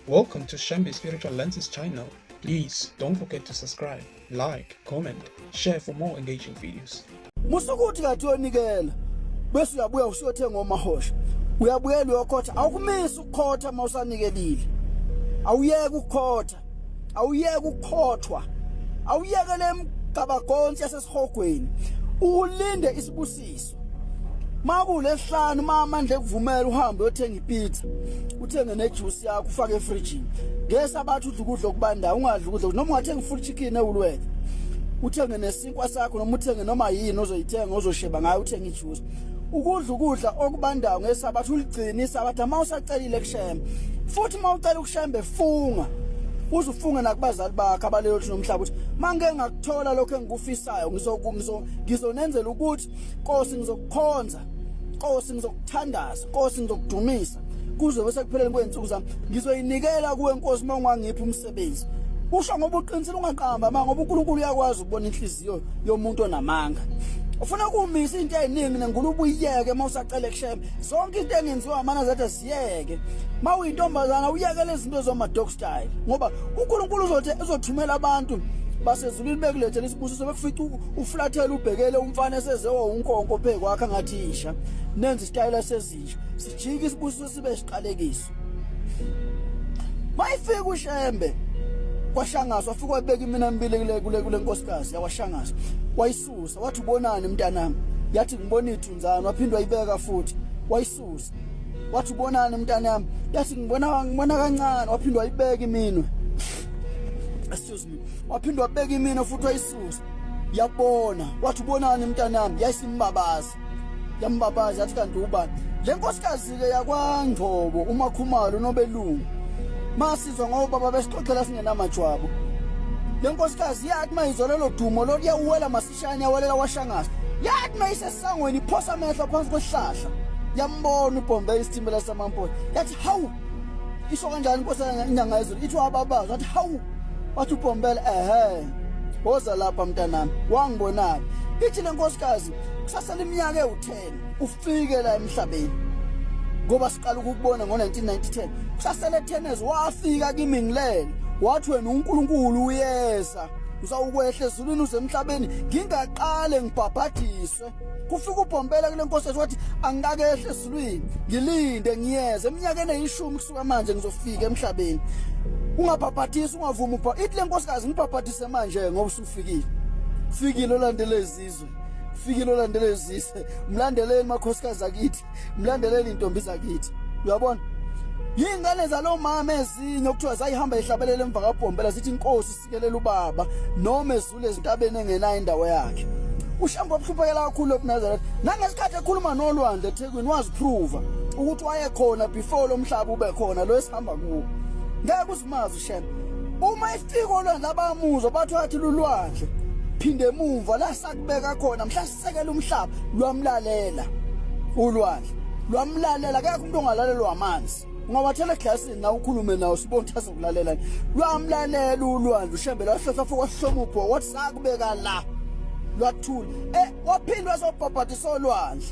Welcome to Shembe Spiritual Lenses channel. Please don't forget to subscribe, like, comment, share for more engaging videos. Musukuthi kade uyonikela bese uyabuya usuyothenga omahosha. Uyabuyela uyokhotha, awukumisi ukukhotha uma usanikelile. Awuyeke ukukhotha. Awuyeke ukukhothwa. Awuyeke lemgabagonsi yasesihogweni. Ulinde isibusiso. Makulesihlanu uma amandla ekuvumela uhambe uyothenga ipizza, uthenge nejuice yakho ufake efrijini. Ngesabatha udla ukudla okubandayo, ungadli ukudla noma ungathenga full chicken eWoolworth. Uthenge nesinkwa sakho noma uthenge noma yini ozoyithenga ozosheba ngayo uthenge ijuice. Ukudla ukudla okubandayo ngesabatha uligcine isabatha uma usacelile kushembe. Futhi uma ucela ukushembe funga. Uze ufunge nakubazali bakho abaleyo nomhlaba ukuthi mangeke ngakuthola lokho engikufisayo ngizonenzela ukuthi Nkosi ngizokukhonza, Nkosi ngizokuthandaza, Nkosi ngizokudumisa kuze bese kupheleni kwezinsuku zami ngizoyinikela kuwe Nkosi uma ungangiphi umsebenzi. Usho ngoba uqinisile ungaqamba manga ngoba uNkulunkulu uyakwazi ukubona inhliziyo yomuntu onamanga. Ufuna ukumisa into eziningi nengulube uyiyeke uma usacela kushembe. Zonke into engenziwa amanazaretha siyeke. Uma uyintombazana uyeke lezi zinto zoma dog style ngoba uNkulunkulu uzothi uzothumela abantu basezulwini bekulethela isibusiso bekufica uflathela ubhekele umfana eseze wawunkonko phe kwakhe ngathi isha nenza isitayela sezinja sijike isibusiso sibe siqalekiso mayifika uShembe kwaShangaso wafika wabeka imina emibili kule kule kule nkosikazi yakwaShangaso wayisusa wathi ubonani mntanami yathi ngibona ithunzana waphinde wayibeka futhi wayisusa wathi ubonani mntanami yathi ngibona ngibona kancane waphinde wayibeka iminwe excuse me waphinde wabeka iminwe futhi wayisusa yabona wathi ubonani mntanami yayisimbabaza yambabaza yathi kanti ubani le nkosikazi-ke yakwangcobo umakhumalo nobelungu masizwa ngoba baba besixoxela singenamajwabo le nkosikazi yathi mayizwa lelo dumo lolu yawuwela masishane yawelela kwashangasa yathi mayisesangweni iphosa amehlo phansi kwesihlahla yambona ubhombe isithimela samampola yathi hawu isho kanjani inkosi inyanga yezulu ithi wababaza wathi hawu wathi ubhombela ehe woza lapha mntanami wangibonaphi ithi le nkosikazi kusasele iminyaka ewu-10 ufike la emhlabeni ngoba siqala ukukubona ngo-1990 kusasele 10 years wafika kimi ngilele wathi wena uNkulunkulu uyeza usawukwehla ezulwini uze emhlabeni ngingaqale ngibhabhadiswe kufika ubhombela kule nkosi yathi wathi angikakehle ezulwini ngilinde ngiyeze eminyakeni eyishumi kusuka manje ngizofika emhlabeni ungabhabhadisi ungavumi ubha ithi le nkosikazi ngibhabhadise manje ngoba usufikile fikile olandele izizwe fikile olandele izizwe mlandeleni makhosikazi akithi mlandeleni intombi zakithi uyabona yingane zalomama ezinye okuthiwa zayihamba ihlabelela emva kabhombela zithi inkosi sikelela ubaba noma ezule ezintabeni engenayo indawo yakhe uShembe wahluphekela kakhulu ebuNazaretha nangesikhathi ekhuluma nolwandle eThekwini waziprova ukuthi wayekhona before lo mhlaba ube khona lo esihamba kuwo ngeke uzimazi uShembe uma efika olwandle abamuzwa bathi wathi lulwandle phinde emumva la sakubeka khona mhla sisekela umhlaba lwamlalela ulwandle lwamlalela akekho umuntu ongalalelwa amanzi ungawathela eglasini na ukhulume nawo sibone ukuthi azokulalela lwamlalela ulwandle ushembe lwahlohla futhi wahloma ubhoko wathi sakubeka la lwathula eh waphindwa sobhabhadisa olwandle.